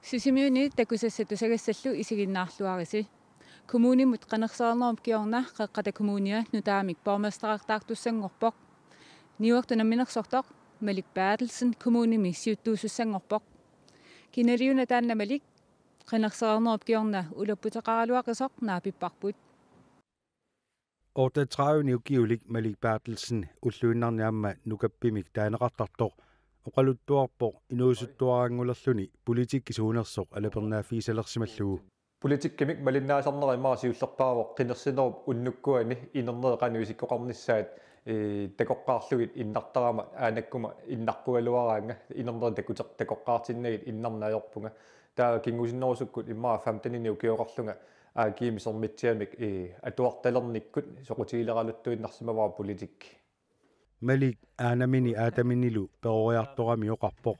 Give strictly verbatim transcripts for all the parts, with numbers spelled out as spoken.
Sisimiuni takusassat tusagassallu isiginnaarluarisi. Kommunimut qinersinermut kingorna Qeqqata Kommunia nutaamik borgmesterertaartussanngorpoq. Niuertoq namminersortoq Malik Berthelsen kommunimi siuttuusussanngorpoq. Kinaluunniit taanna Malik qinersinermut kingorna ulapputeqaraluaqisoq naapipparput. Otteogtredive ukiulik Malik Berthelsen ulluinnarni aamma nukappimik taaneqartartoq oqaluttuarpoq inuusuttuaraanngulerluni politikki suunersoq alapernaaffigisalersimallugu. Politikkimik malinnaasarnera immaqa siullerpaavoq qinersinerup unnukkuani inernerit qanoq isikkoqarnissaat, ee, takoqqaarlugit innartarama aanakkuma innarpugaluaraannga inernerit takuteq takoqqaartinnagit innarneq ajorpunga. Taava kingusinnerusukkut immaqa femtenini ukioqarlunga A G-mi Sermitsiamik, ee, atuartalernikkut soqutigileraluttuinnarsimavara politikki. Malik aanamini aataminilu peroriartorami oqarpoq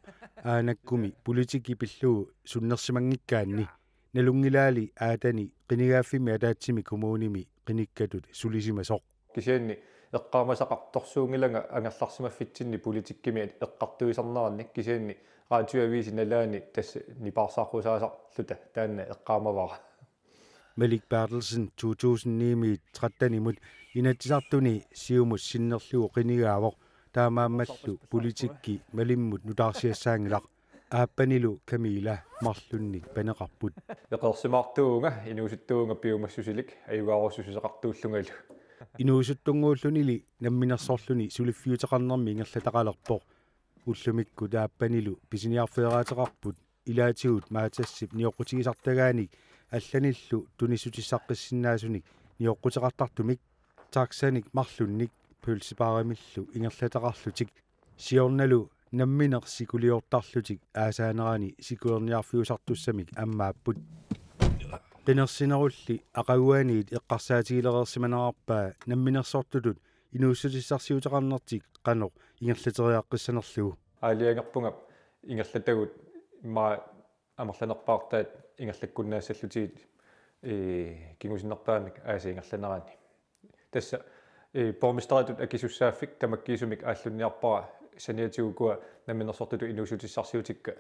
aanakkumi politikki pillugu sunnersimanngikkaanni nalunngilaali aatani qinigaaffimmi ataatsimi kommunimi qinikkatut sulisimasoq. Kisianni eqqaamasaqartorsuunngilanga angerlarsimaffitsinni politikkimi eqqartuisarneranni kisianni radioavisi nalaani tassa nipaarsaarrusaasarluta taanna eqqaamavara. Malik Berthelsen to tusind ni-miit trettenimut Inatsisartuni Siumut sinnerlugu qinigaavoq, taamaammallu politikki Malimmut nutaarsiassaanngilaq. Aappanilu Camilla marlunnik paneqarput. Eqeersimaartuuvunga, inuusuttuuvunga piumassusilik, ajugaarussuseqartuullungalu. Inuusuttunnguullunili namminersorluni suliffiuteqarnermi ingerlataqalerpoq. Ullumikkut Aappanilu pisiniarfeeraateqarput ilaatigut Matasip nioqqutigisartagaanik allanillu tunissutissaqqissinnaasunit nioqquteqartartumik, taxanik marlunnik pølsebarimillu ingerlataqarlutik, siornalu nammineq sikuliortarlutik aasaanerani sikuerniarfiusartussamik ammaapput. Qinersinerulli aqaguaniit eqqarsaatigilereersimanerarpaa namminersortutut inuussutissarsiuteqarnertik qanoq ingerlateriaqqissanerlugu. Aalajangerpunga ingerlatagut immaqa amerlanerpaartaat ingerlakkunnaassallutigit, ee, kingusinnerpaamik aasap ingerlanerani. Tassa, ee, borgmesteritut akisussaaffik tamakkiisumik aallunniarpara saniatigut ukua namminersortutut inuussutissarsiutikka,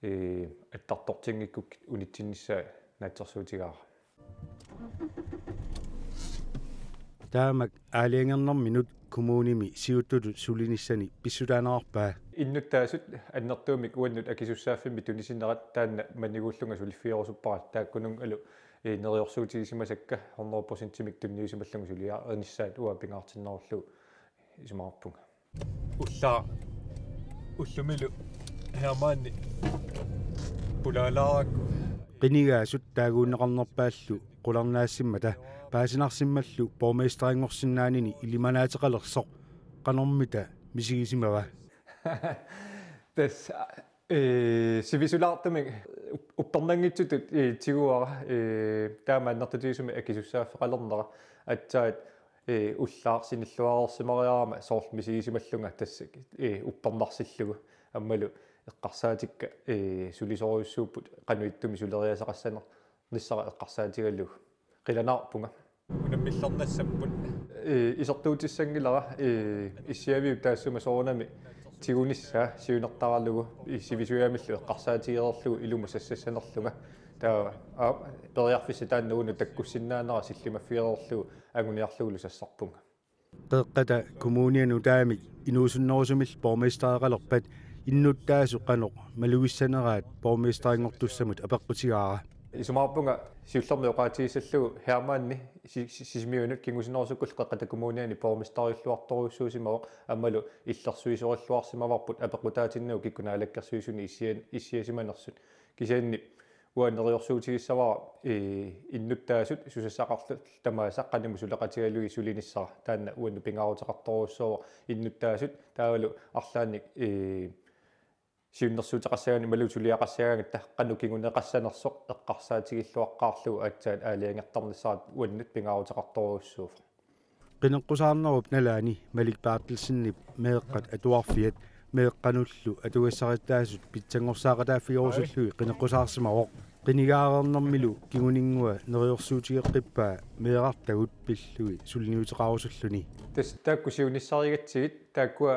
ee, attartortinngikkukkit unitsinnissaa naatsorsuutigaara. Taamak aalajangernerminut kommunimi siuttutut sulinissani pissutaanerarpaa. Innuttaasut annertuumik uannut akisussaaffimmik tunisinerat taanna maniguullunga suliffiorusuppara, taakkununngalu, ee, neriorsuutigisimasakka hundrede procentimik tunniusimallunga suliarinissaat uanga pingaartinnerullugu isumaqarpunga. Ullaaq ullumilu Hermanni pulaalaarakku. Qinigaasut taaguunneqarnerpaallu qularnaasimmata paasinarsimmallu borgmesterinngorsinnaanini ilimanaateqalersoq qanormita misigisimava? Tassa, ee, sivisulaartumik up-, uppernanngitsutut, ee, tiguara, ee, taama annertutigisumik akisussaaffeqalernera aatsaat, ee, ullaaq sinilluareersimariarama soorlu misigisimallunga tassa, ee, uppernarsillugu aammalu eqqarsaatikka, ee, sulisorujussuupput qanoq ittumik suleriaaseqassaner-, nissara eqqarsaatigalugu. Qilanaarpunga. Unammillernassapput. Ee, isertuutissanngilara, ee, issiaviup taassuma soorunami tigunissaa siunertaralugu, ee, sivisujaamillu eqqarsaatigereerlugu ilumut sassassanerlunga. Taava, aa, periarfissaq taanna uunga takkussinnaanera sillimaffigereerlugu anguniarlugulu sassarpunga. Qeqqata Kommunia nutaamik inuusunnerusumillu borgmestereqalerpat innuttaasut qanoq malugissaneraat borgmesterinngortussamut apeqqutigaara. Isumaqarpunga siullermik oqaatigissallugu Hermanni Si-, Si-, Sisimiunut kingusinnerusukkullu Qeqqata Kommuniani borgmesteriulluartorujussuusimavoq aammalu illersuisorilluarsimavarput apeqqutaatinnagu kikkut naalakkersuisuni issian-, issiasimanersut. Kisianni uanga neriorsuutigissavara, ee, innuttaasut susassaqarluta tamaasa qanimut suleqatigalugit sulinissara. Taanna uannut pingaaruteqartorujussuuvoq innuttaasut taavalu arlaannik, ee, siunnersuuteqassagaanni imaluunniit suliaqassagaangatta qanoq kinguneqassanersoq eqqarsaatigilluaqqaarlugu aatsaat aalajangertarnissaat uannut pingaaruteqartorujussuuvoq. Qineqqusaarnerup nalaani Malik Berthelsenip meeqqat atuarfiat meeqqanullu atugassarittaasut pitsanngorsaaqataaffigerusullugit qineqqusaarsimavoq. Qinigaareernermilu kinguninngua neriorsuutigeqqippaa meerartagut pillugit suliniuteqarusulluni. Tassa taakku siunissarigatsigit taakkua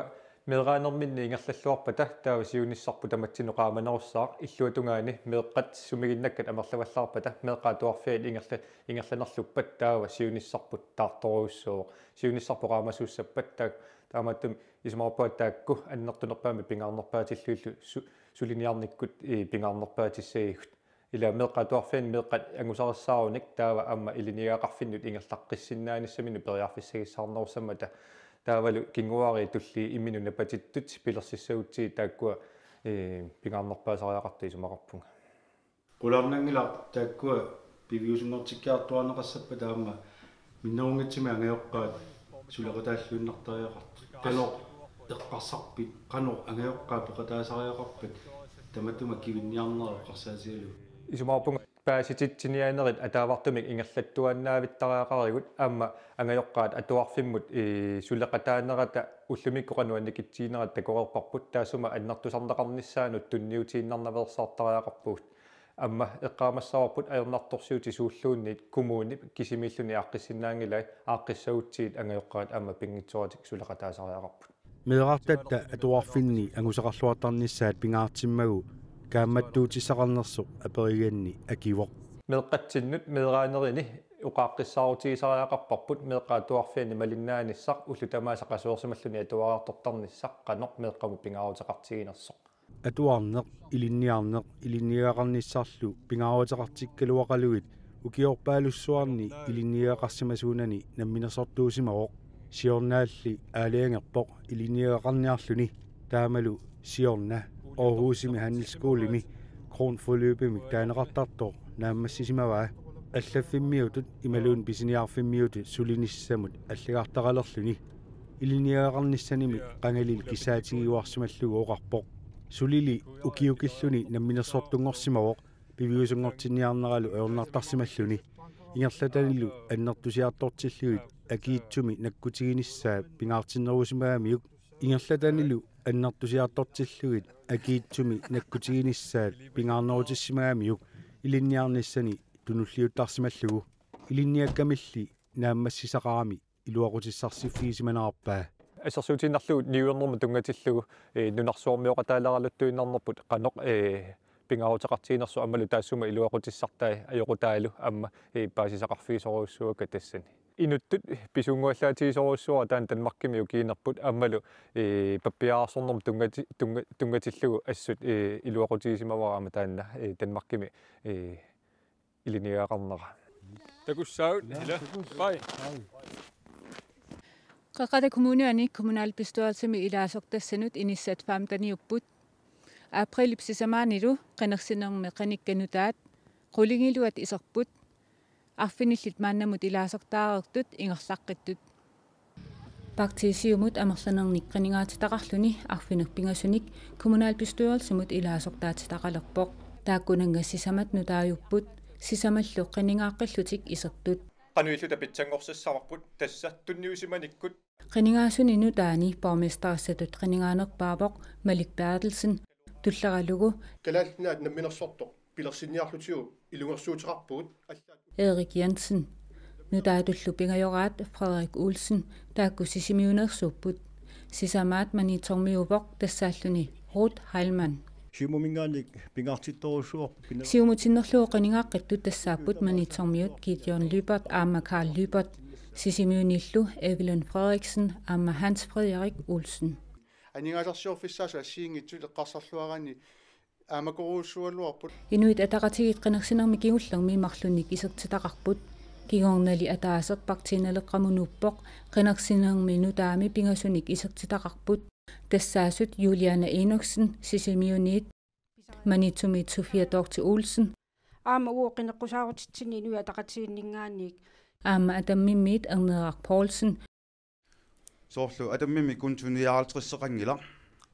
Meeraanerminni ingerlalluarpata taava siunissarput tamatsinnut qaamanerussaaq, illuatungaani meeqqat sumiginnakkat amerlavallaarpata meeqqat atuarfianni ingerla-, ingerlanerluppat taava siunissarput taartorujussuuvoq. Siunissarput qaamasuussappat taak-, taamaattumik isumaqarpunga taakku annertunerpaamik pingaarnerpaatillugillu su-, suliniarnikkut, ii, pingaarnerpaatissagigut. Ila meeqqat atuarfianni meeqqat angusarissaarunik taava aamma ilinniagaqarfinnut ingerlaqqissinnaanissaminut periarfissagissaarnerussammata taavalu kinguaariit tulliit imminut napatittut pilersissagutsigit taakkua, ii, pingaarnerpaasariaqartut isumaqarpunga. Qularnanngilaq taakkua piviusunngortikkiartuaarneqassappat aamma minnerunngitsumik angajoqqaat suleqataalluinnartariaqartut. Qanoq eqqarsarpit, qanoq angajoqqaat peqataasariaqarpat, tamatuma kivinniarnera eqqarsaatigalugu. Isumaqarpunga paasititsiniaanerit ataavartumik ingerlattuaannaavittariaqarigut aamma angajoqqaat atuarfimmut, ii, suleqataanerata ullumikkut qanoq annikitsiginerata takoreerparput taassuma annertusarneqarnissaanut tunniutiinnarnaveersaartariaqarpugut. Aamma eqqaamassavarput ajornartorsiutit suulluunniit kommunip kisimiilluni aaqqissinnaanngilai, aaqqissagutsigit angajoqqaat aamma pinngitsooratik suleqataasariaqarput. Meerartatta atuarfinni angusaqarluartarnissaat pingaartimmagu kaammattuutissaqarnersoq aperiganni akivoq. Meeqqatsinnut meeraanerini oqaaqqissaarutigisariaqarparput meeqqat atuarfianni malinnaanissaq ullut tamaasa qasuersimalluni atuariartortarnissaq qanoq meeqqamut pingaaruteqartiginersoq. Atuarneq, ilinniarneq, ilinniagaqarnissarlu pingaaruteqartikkaluaqalugit ukiorpaalussuarni ilinniagaqarsimasuunani namminersortuusimavoq. Siornaalli aalajangerpoq ilinniagaqarniarluni, taamalu siorna Aarhusimi Handelsskolemi grundforløbimik taaneqartartoq naammassisimavaa, allaffimmiutut imaluunniit pisiniarfimmiutut sulinissamut allagartaqalerluni. Ilinniagaqarnissanimi qangalili kissaatigiuarsimallugu oqarpoq. Sulili ukiukilluni namminersortunngorsimavoq piviusunngortinniarneralu ajornartarsimalluni. Ingerlatanilu annertusiartortillugit akiitsumi nakkutiginissaa pingaartinnerusimagamiuk. Ingerlatanilu annertusiartortillugit akiitsumi nakkutiginissaat pingaarnerutissimagamiuk ilinniarnissani tunulliuttarsimallugu. Ilinniakkamilli naammassisaqarami iluaqutissarsiffigisimanarpaa. Assersuutiinnarlugu niuernermut tunngatillugu, ee, nunarsuarmioqataaleraluttuinnarnerput qanoq, ee, pingaaruteqartiginersoq aammalu taassuma iluaqutissartai ajoqutaalu aamma, ee, paasisaqarfigisorujussuuakka tassani. Inuttut pisuunnguallaatigisorujussuuara taanna Danmarkimi ukiinerput aammalu, ee, pappiararsornermut tunngati-, tunnga-, tunngatillugu assut, ee, iluaqutigisimavara aamma taanna, ee, Danmarkimi, ee, ilinniagaqarnera. Takussaagut, ila. Bye. Qeqqata Kommuniani kommunalbestyrelsimi ilaasortassanut inissat femteniupput. Aprilip sisamaanilu qinersinermi qinikkat nutaat qulingiluat iserput. Arfinillit maannamut ilaasortaareersut ingerlaqqittut. Partii Siumut amerlanernik qinigaatitaqarluni arfineq-pingasunik kommunalbestyrelsimut ilaasortaatitaqalerpoq. Taakkunannga sisamat nutaajupput, sisamallu qinigaaqqillutik isertut. Qanoq ililluta pitsanngorsassavarput tassa tunniusimanikkut. Qinigaasuni nutaani borgmesterissatut qinigaanerpaavoq Malik Berthelsen, tulleralugu Kalaallit Nunaat namminersortoq pilersinniarlutigu ilungersuuteqarpugut, allaat Erik Jensen, nutaatullu pingajoraat Frederik Olsen, taakku Sisimiuneersuupput. Sisamaat Maniitsormiuuvoq tassaalluni Ruth Heilmann. Siumuminngaanniit pingaartittorujussuarput pina- Siumup sinnerlugu qinigaaqqittut tassaapput Maniitsormiut Gideon Lyberth aamma Karl Lyberth, Sisimiuniillu Evelyn Frederiksen aamma Hans Frederik Olsen. Aningaasarsiorfissaasut assigiinngitsut eqqarsarluaraanni aamma korujussuugaluarput. Inuit Ataqatigiit qinersinermi kingullermi marlunnik isertitaqarput. Kingornali ataaseq Partii Naleqqamut nuuppoq, qinersinermi nutaami pingasunik isertitaqarput. Tassaasut Juliane Enoksen Sisimiuniit, Maniitsumiit Sofia Dorthe Olsen. Aamma uagut qineqqusaarutitsinni Inuit Ataqatigiinninngaanniit. Aamma Atammimmiit Erneeraq Poulsen. Soorlu Atammimmi kun tuniaaltrisseqanngilaq.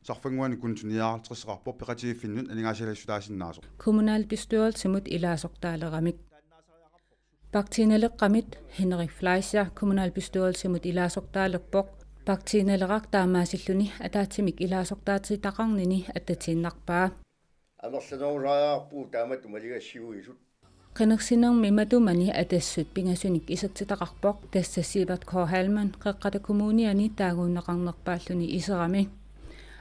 Sarfannguani kun tuniaaltrisseqarpoq peqatigiiffinnut aningaasaliissutaasinnaasoq. Kommunalbestyrelsimut ilaasortaaleramik. Partii Naleqqamit Henrik Fleischer kommunalbestyrelsimut ilaasortaalerpoq. Partii Naleraq taamaasilluni ataatsimik ilaasortaatitaqarnini attatiinnarpaa. Amerlanerulaariarpugut taamatut maligassiuisut. Qinersinermi matumani atassut pingasunik isertitaqarpoq, tassa Sivert K. Heilmann Qeqqata Kommuniani taaguunneqarnerpaalluni iserami.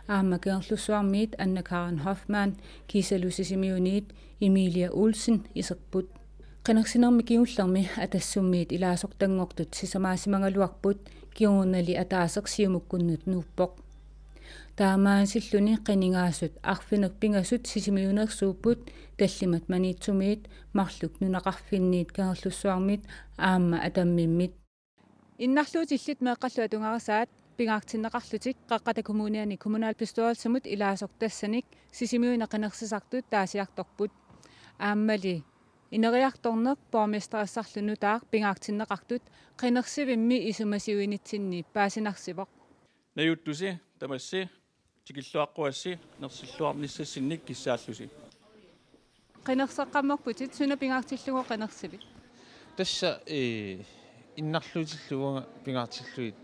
Aamma Kangerlussuarmiit Anna Karen Hoffmann kiisalu Sisimiuniit Emilia Olsen iserput. Qinersinermi kingullermi Atassummiit ilaasortanngortut sisamaassimagaluarput, kingornali ataaseq Siumukkunnut nuuppoq. Taamaasilluni qinigaasut arfineq-pingasut Sisimiuneersuupput, tallimat Maniitsumiit, marluk nunaqarfinniit Kangerlussuarmit aamma Atammimmit. Innarluutillit meeqqallu atugarisaat pingaartinneqarlutik Qeqqata Kommuniani kommunalbestyrelsimut ilaasortassanik Sisimiuni qinersisartut taasiartorput. Aammali ineriartorneq borgmesterissarlu nutaaq pingaartinneqartut qinersivimmi isumasiuinitsinni paasinarsivoq. Najuuttusi tamassi tikilluaqquassi nersilluarnissassinnik kissaallusi. Qinerseqqammerputit, suna pingaartillugu qinersivit? Tassa, ee, innarluutillu uanga pingaartillugit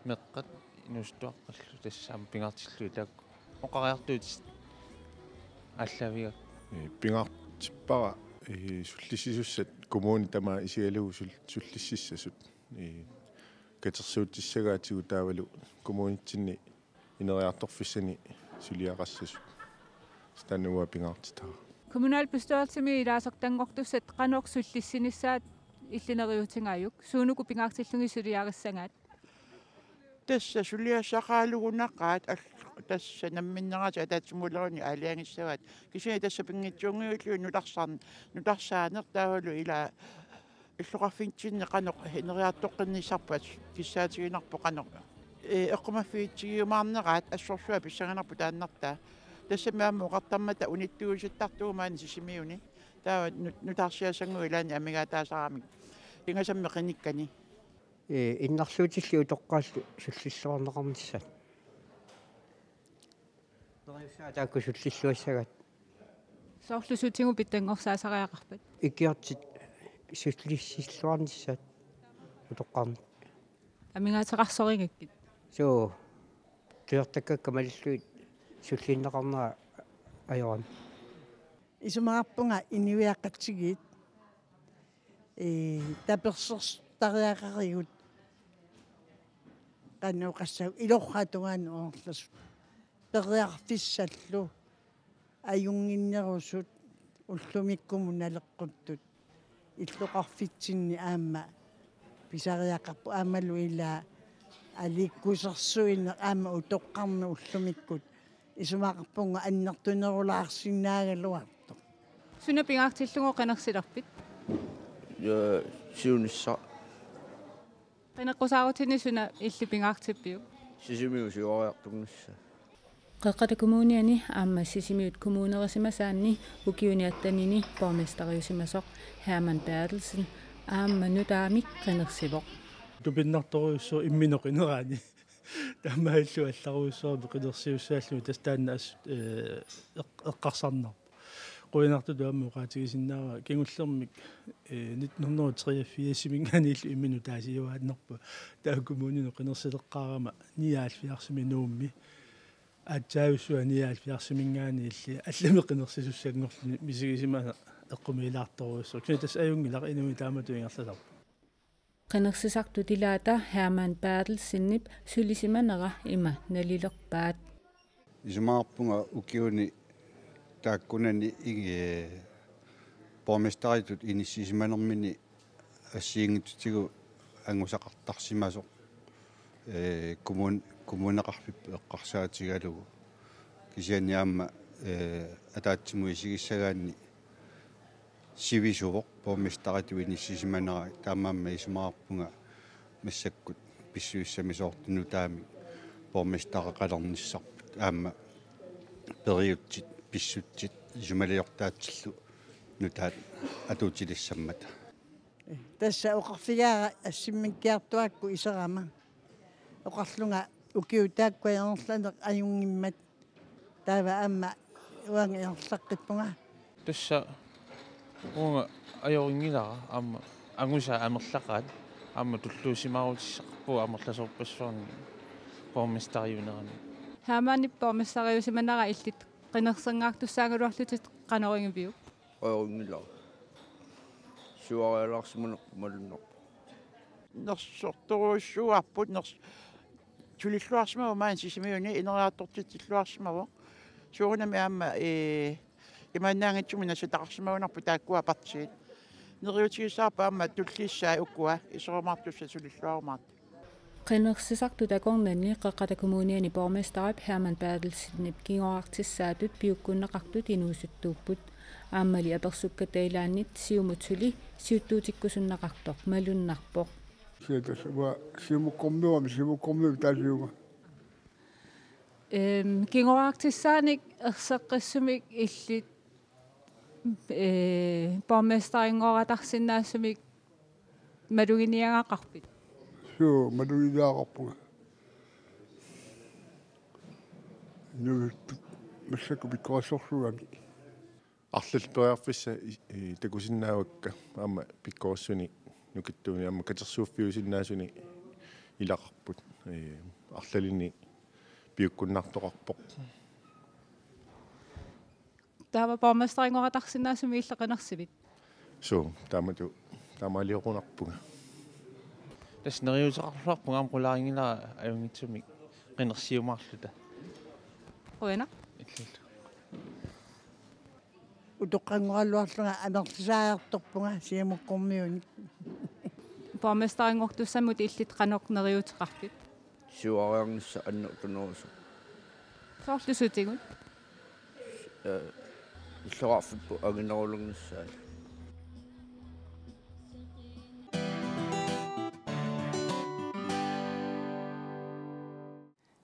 meeqqat inuusuttuaqqallu tassa aamma pingaartillugit taakku oqariartuutit aallaavigaakka. Ee, pingaartippara, ee, sullissisussat kommuni tamaat isigalugu sul-, sullississasut. Ee, katersuutissagaatigut taavalu kommunitsinni ineriartorfissanik suliaqassasut. Taanna uanga pingaartitara. Kommunalbestyrelsimi ilaasortanngortussat qanoq sullissinissaat illit neriuutigaajuk? Suunuku pingaartillugit suliarissagaat? Tassa suliassaqaalugunaqaat al-, tassa namminnerat ataatsimoorluni aalajangissavaat. Kisianni tassa pinngitsuunngilluinnartarsan-, nutarsaaneq taavalu ila illoqarfitsinni qanoq ineriartoqqinnissarput kissaatiginarpoq qanoq. Ee, eqqumaffigitsigiumaarneraat assorsuaq pissanganarpoq taannartaa. Tassami aamma oqartarmata unittuusuttartugut maani Sisimiuni. Taava nu-, nutaarsiassannguit ilaanni amigaataasaramik. Pingasammi qinikkani. Ee, innarluutillit utoqqaallu sullilluarneqarnissaat. Neriussaat taakku sullilluassagaat. Soorlu sutigut pitsanngorsaassariaqarpat? Ikiortit sullissilluarnissaat utoqqarnik. Amigaateqarsorigakkit? Suu. Tujortakkakka malillugit sullinneqarnera ajorami. Isumaqarpunga inuiaqatigiit, ee, tapersersortariaqarigut qanoq oqassaaq, ilorraap tungaanut oorlasut. Periarfissallu ajunnginnerusut ullumikkumut naleqquttut illoqarfitsinni aamma pisariaqarpoq aammalu ila aliikkusersuineq aamma utoqqarnut ullumikkut isumaqarpunga annertunerulaarsinnaagaluartoq. Suna pingaartillugu qinersilerpit? Ja, siunissaq. Qineqqusaarutini suna illit pingaartippiuk? Sisimiut siuariartunnissaq. Qeqqata Kommuniani aamma Sisimiut kommunerisimasaanni ukiuni attenini borgmesteriusimasoq Hermann Berthelsen aamma nutaamik qinersivoq. Tupinnartorujussuuvoq imminut qineraani. Taamaalillugu allarujussuarmik qinersisussaalluni tassa taanna assut, ee, eq-, eqqarsarnarpoq. Qujanartutut aamma oqaatigisinnaavara kingullermik, ee, nitten hundrede og treogfirsimiingaanniillu imminut taasiuaannarpunga. Taava kommuninut qinersileqqaarama nioghalvfjerdsimi Nuummi. Aatsaavissua nioghalvfjerdsimiingaanniilli allamik qinersisussanngorluni misigisimaneq eqqumiilaartorujussuuvoq. Kisianni tassa ajunngilaq, inuit taamatut ingerlasarput. Qinersisartut ilaata Hermann Berthelsenip sulisimanera ima nalilerpaat. Isumaqarpunga ukiuni taakkunani igi-, borgmesteritut inissisimanermini assigiinngitsutigut angusaqartarsimasoq, ee, kommun-, kommuneqarfipput eqqarsaatigalugu. Kisianni aamma, ee, ataatsimut isigissagaanni sivisuvoq borgmesteritut inissisimanera, taamaammat isumaqarpunga massakkut pissusissamisoortut nutaamik borgmestereqalernissarput aamma periutsit pissutsit isumaliortaatsillu nutaat atuutilissammata. Tassa oqarfigaara assimmikkiartuakku iserama. Oqarlunga ukiut taakku ajornerlaneq ajunngimmat. Taava aamma uanga ingerlaqqippunga. Tassa uanga ajorinngilara aamma angusaat amerlaqaat aamma tulluusimaarutissaqarpugut amerlasoorpassuarnik borgmesteriunerani. Hermannip borgmesteriusimanera illit qinersinngaartussaagaluarlutit qanoq igiviuk? Ajorinngilara. Siuarialaarsimanerpoq malunnarpoq. Nersortorujussuuarput ners-, Sulilluarsimavoq maani Sisimiuni, ineriartortitsilluarsimavoq. Soorunami aamma, ee, imaannaanngitsumik nassataqarsimagunarpoq taakkua partiit. Neriuutigissavarput aamma tullissaat ukua iserumaartussat sulilluarumaartut. Qinersisartut akornanni Qeqqata Kommuniani borgmesterip Hermann Berthelsenip kingoraartissaatut piukkunnaqartut inuusuttuupput. Aammali apersukkatta ilaannit Siumut suli siuttuutikkusunneqartoq malunnarpoq. Siatasua Siumukkormiuami Siumukkormiu taasiunga. Ehm, kingoraartissaanik erseqqissumik illit, eh, borgmesterinngoratarsinnaasumik maluginiagaqarpit? Suu, maluginiagaqarpunga. Nuuttu massakkut pikkorissorsuugami. Arlallit periarfissat i-, i-, takusinnaavakka aamma pikkorissunik nukittuunik aamma katersuuffiusinnaasunik ilaqarput. Ee, arlalinnik piukkunnartoqarpoq. Taava borgmesterinngoratarsinnaasumik illit qinersivit? Suu, taamatut taamaalioqunarpunga. Tassa neriuuteqarluarpunga aamma qulaarinngilara ajunngitsumik qinersiumaarluta. Qujanaq. Illillu. Utoqqanngoraluarlunga amerlisariartorpunga Siumukkormiunik. Borgmesterinngortussamut illit qanoq neriuuteqarpit? Siuariarnissaq annertunerusoq. Soorlu sutigut? Ee, illoqarfipput anginerulernissai.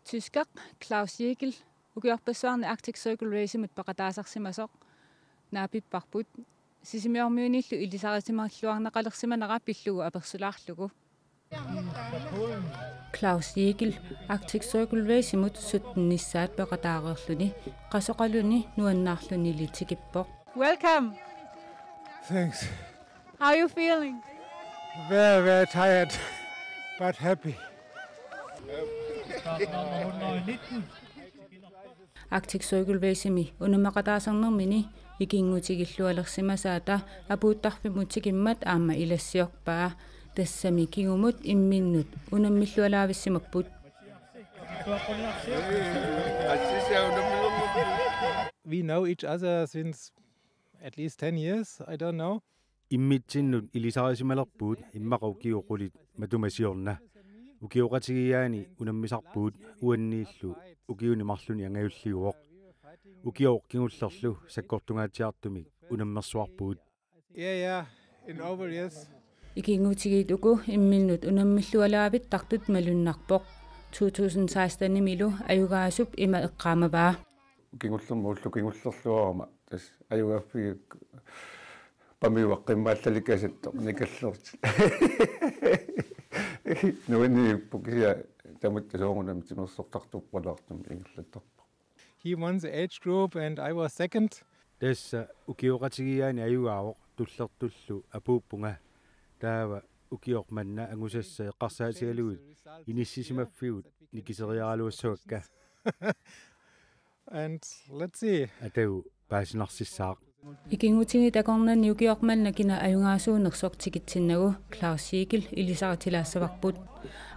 Tyskeq Klaus Jägel ukiorpassuarni Arctic Circle Race-imut peqataasarsimasoq naapipparput. Sisimiormiuniillu ilisarisimalluarneqalersimanera pillugu apersulaarlugu. Klaus Jägel Arctic Circle Race-imut syttenissaat peqataareerluni qasoqaluni nuannaarlunili tikippoq. Welcome. Thanks. How are you feeling? Very, very tired, but happy. Arctic Circle Race-imi unammeqataasarnermini ikinngutigillualersimasaata apuuttarfimmut tikimmat aamma ilassiorpaa. Tassami kingumut imminnut unammillualaavissimapput. We know each other since at least ten years, I don't know. Immitsinnut ilisarisimalerpugut immaqa ukiut qulit matuma siorna. Ukioqatigiiaani unammisarpugut uanniillu ukiuni marlunni angajulliuvoq. Ukioq kingullerlu sakkortungaatsiartumik unammersuarpugut. Yeah, yeah, in over, yes. Ikinngutigiit uku imminnut unammillualaavittartut malunnarpoq. To tusind seksten-imilu ajugaasup ima eqqaamavaa. Kingullermik ullut kingullerluaruma tassa ajugaaffigaakku pamiuaqqimmaallalik asattoq nikallerti. Nuanniippoq kisianni tamatta soorunami timersortartorpalaartumik ingerlattarpoq. He won the age group and I was second. Tassa ukioqatigiiaani ajugaavoq tullertullu apuuppunga. Taava ukioq manna angusassaa eqqarsaatigalugit inissisimaffigut nikiseriaraluassavakka. And let's see. Atagu paasinarsissaaq. Ikinngutigiit akornanni ukioq manna kina ajugaasuunersoq tikitsinnagu Klaus Jägel ilisaritilaassavarput.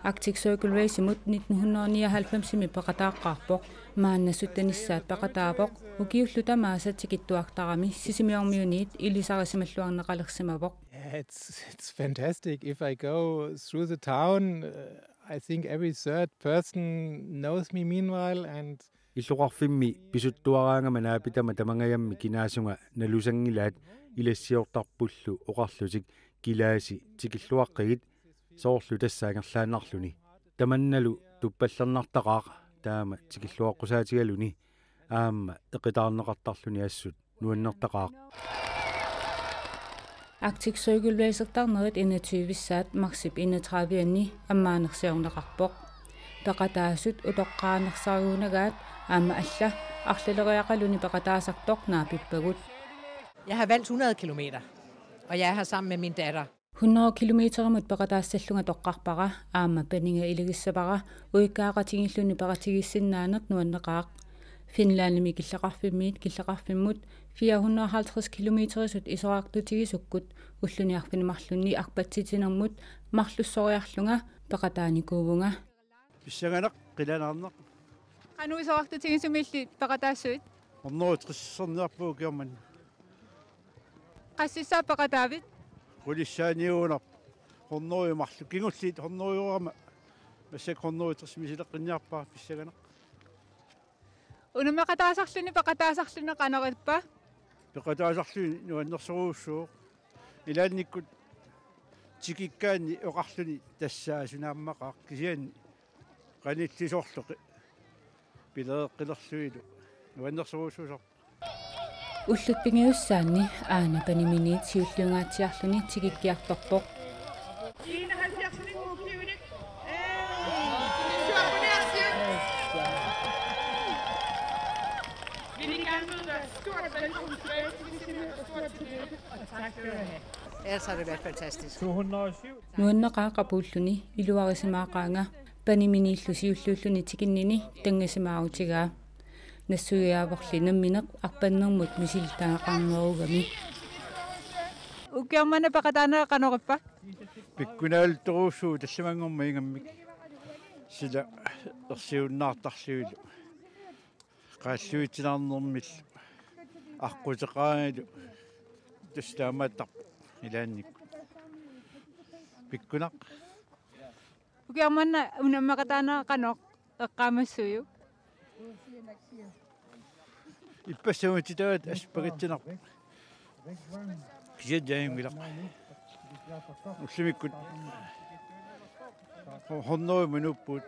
Arctic Circle Race-imut nitten hundrede nioghalvfems-imi peqataaqqaarpoq. Maanna syttenissaat peqataavoq. Ukiullu tamaasa tikittuartarami Sisimiormiuniit ilisarisimalluarneqalersimavoq. Yeah, it's, it's fantastic. If I go through the town, uh, I think every third person knows me meanwhile, and Illoqarfimmi pisuttuaraangama naapitama tamangajammi kinaasunga nalusanngilaat ilassiortarpullu oqarlutik kilaasi tikilluaqqigit soorlu tassa angerlaannarluni. Tamannalu tuppallernartaqaaq taama tikilluaqqusaatigaluni aamma eqitaarneqartarluni assut nuannertaqaaq. Arctic Circle Racertarnerit enogtyve-ssaat marsip enogtredive-anni ammaanersiorneqarpoq. Peqataasut utoqqaanersarigunagaat aamma alla arlaleriaqaluni peqataasartoq naapippagut. Jeg har valgt hundrede kilometer, og jeg er her sammen med min datter. Hundrede kilometerimut peqataassallunga toqqarpara aamma paniga ilagissavara uikkaaqatigiilluni peqatigiissinnaaneq nuanneqaaq. Finlandimi killeqarfimmiit killeqarfimmut fire hundrede og halvtreds kilometerisut isorartutigisukku ulluni arfineq-marlunni arpatsitinermut marlussoriarlunga peqataanikuuvunga. Pissanganaq Qilanaarneq. Qanoq isorartutigisumik illit peqataassuit? Hundrede tres-erniarpugut ukioq manna. Qassissaaq peqataavit? Qulissaaniugunarpoq. Hundrede marluk. Kingulliit hundrede-rama. Massakkut hundrede tres misileqqinniarpara pissanganaq. Unammeqataasarluni peqataasarluni qanoq ippa? Peqataasarluni nuannersorujussuuvoq. Ilaannikkut tikikkaanni oqarluni tassaasunaamaqaaq kisianni qanillisorluqi pilereqqilerluilu nuannersorujussuusarpoq. Ullut pingajusaanni aana paniminiit siulliungaatsiarluni tikikkiartorpoq. Vil I gerne vide, hvad stort velkommen tilbage til, det simpelthen er stort tillykke, og tak skal du have. Ellers har det været fantastisk. Nuanneqaaq qapuulluni iluarisimaaqaanga paniminiillu siulliulluni tikinnini tanngassimaarutigaa. Nassuiaavorli nammineq arpannermut misilittagaqarnerugami. Ukioq manna peqataanera qanoq ippa? Pikkunaaluttorujussuuvoq tallimanngormat ingammik. Sila ersiunnaartarlugulu. Qaalluitsinarnermillu aqquteqaangalu tassa taamaattarpoq ilaannikkut. Pikkunaq. Ukioq manna unammeqataanera qanoq eqqaamassuiuk? Ippassaq unitsitaat assut pagatsinarpoq. Kisianni ajunngilaq. Ullumikkut hundrede minuupput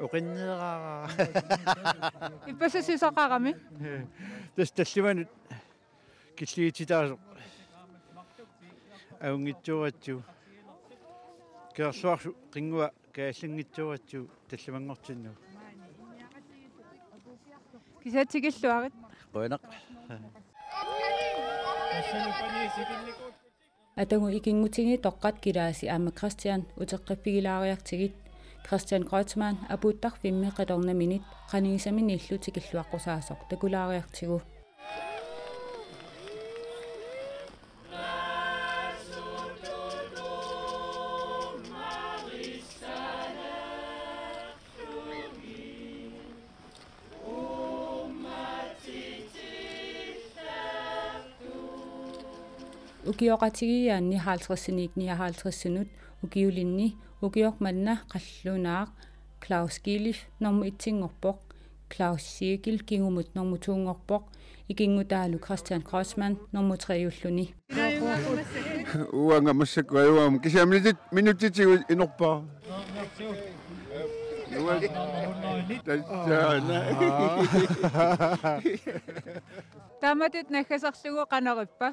oqinneeraara. Ippassaq susoqarami? Tassa tallimanut killigitsitaasoq. Ajunngitsooraatsigu. Kiarsuarsu qinngua kaallanngitsooraatsigu tallimanngortinnagu. Kisianni tikilluarit. Qujanaq. Atagu ikinngutigiit toqqat Kilaasi aamma Christian uteqqiffigilaariartigit. Christian Kreutzmann apuuttarfimmi qitornaminit qanigisaminiillu tikilluaqqusaasoq takulaariartigu. Ukioqatigiiaanni halvtredsiniit nioghalvtredsinut ukiulinni ukioq manna qallunaaq Klaus Gilif normu etsinngorpoq, Klaus Siegel kingumut normu toonngorpoq, ikinngutaalu Christian Kreutzmann normu treulluni. Uanga massakkut ajugaangama kisianni minutit, minutitigut inorpara. Tassaana. Taamatut naggaserlugu qanoq ippa?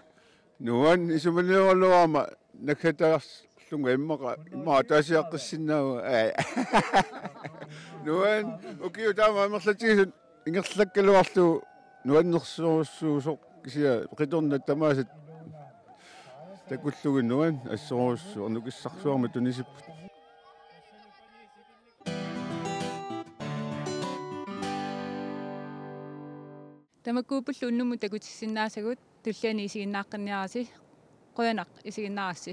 Nuann, isumaliorluarama naggataarlunga immaqa immaqa ataasiaqqissinnaavunga. Aa. Nuann, ukiut taama amerlatigisut ingerlakkaluarlugu nuannersorujussuusoq kisianni qitornat tamaasa takullugit nuann assorujussuaq nukissarsuarmik tunisipput. Tamakkuuppullu unnummut takutissinnaasagut, tulliani isiginnaaqqinniarisi, qujanaq isiginnaarassi.